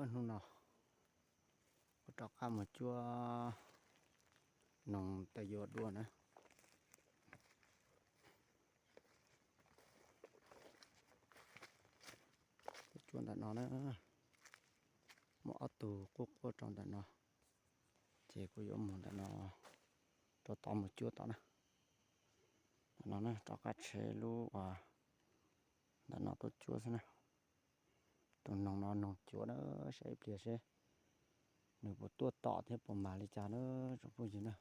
Hnub no kuv rov qab mus cuab noog tais yuav dua na. Cuab ntawm no na, muaj ob tug quaj quaj rau ntawm no, ces kuv yuav mus ntawm no, rau tod mus cuab tod na. Ntawm no na, rov qab tshev lub uas ntawm no tuaj cuab xwb na. Tus noog no noog cuav na, saib ib pliag seb nws puas tuaj tom thiab puas mam li cas na tsoom phooj ywg na.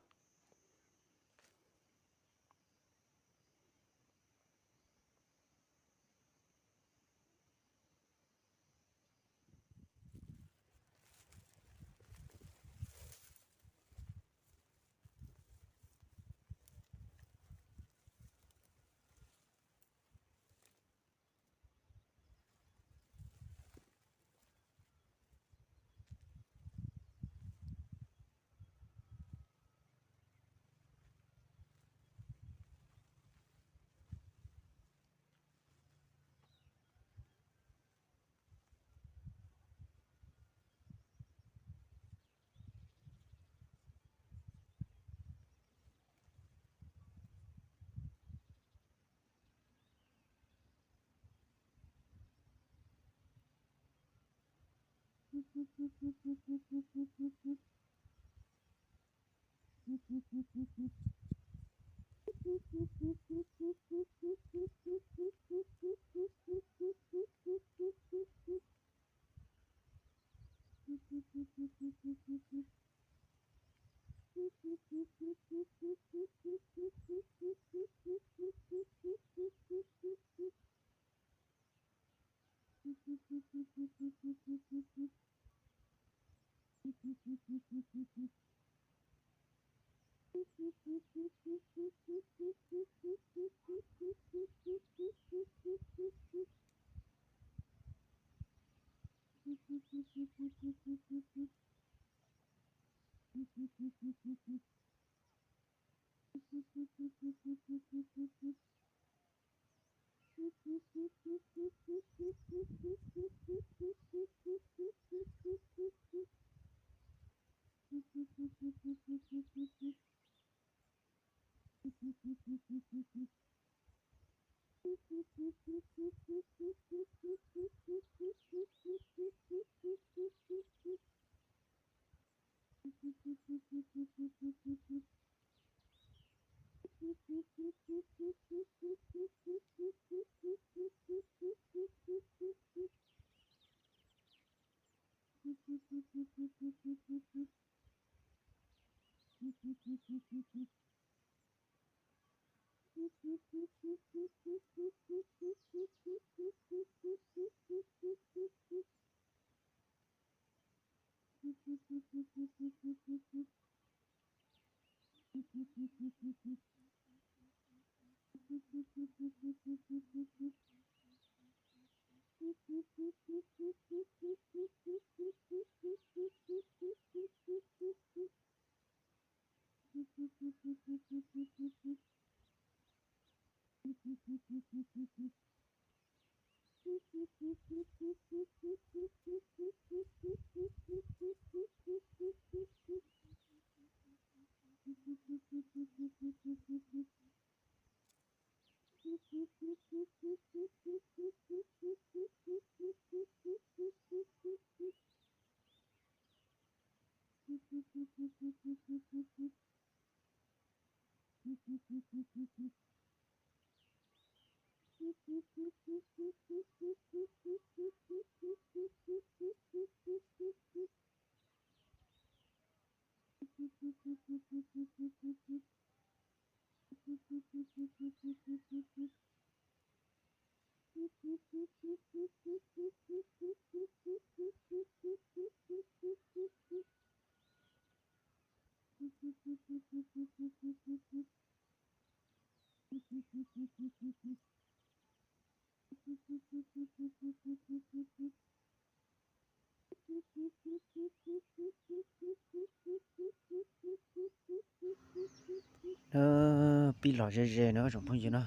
Pib los ze ze na tsoom phooj ywg na,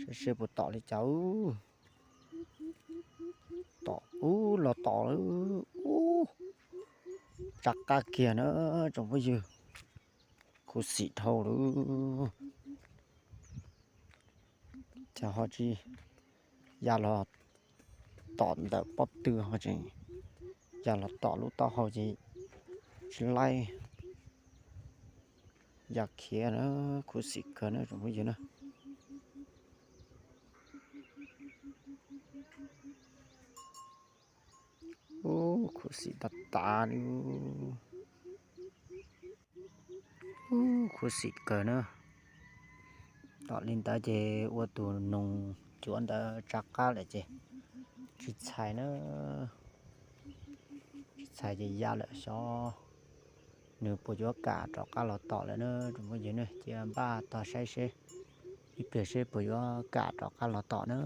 saib seb puas tom li cas. Tom ub los tom lawm. tsa qab kiag na tsoom phooj ywg. Khuv xim dhau lawm. Ces ho tsis ya los tom ntawm pob tw ho tseem ya los tom lub taub hau ces tsis laib ya khiav na. Khuv xim kawg na tsoom phooj ywg na. Ub, khuv xim tas tas li. Ub, khuv xim kawg na. Tom li ntawd ces ua tus noog cuav ntawd tsa qab lawm ces tsis txhais na. Tsis txhais ces ya lawm xyov nws puas yuav kam rov qab los tom lawm na tsoom phooj ywg na. Cia npaj tog saib seb ib pliag seb puas yuav kam rov qab los tom na.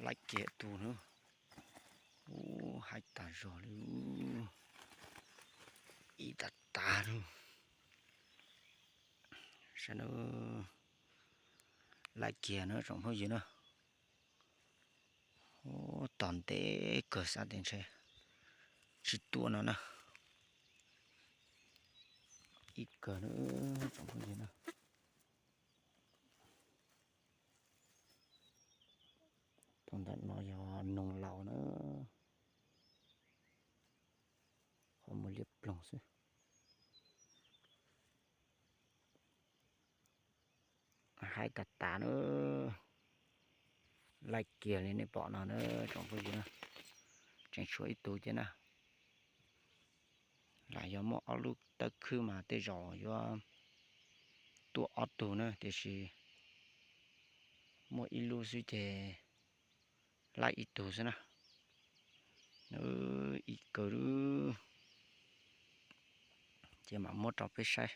Laib kiag tus na. Ub, haib tas zog li. Ib tas tas na. Saib na, laib kiag na tsoom phooj ywg na. Ub, tos ntev kawg xav tias ntshe tsis tuaj no na. Ib kawg na tsoom phooj ywg na. Tus ntawm no yog noog laus na. Qhov muag liab ploog xwb. Haib tas tas na. Laib kiag li nej pom no na tsoom phooj ywg na. Tseem tshuav ib tug thiab na. Lam yog muaj ob lub tawb khwb mas tej zaum yuav tuaj ob tug na, tiam sis muaj ib lub xwb ces laib ib tug xwb na. Ib kawg lub, ces mam muab rau peb saib.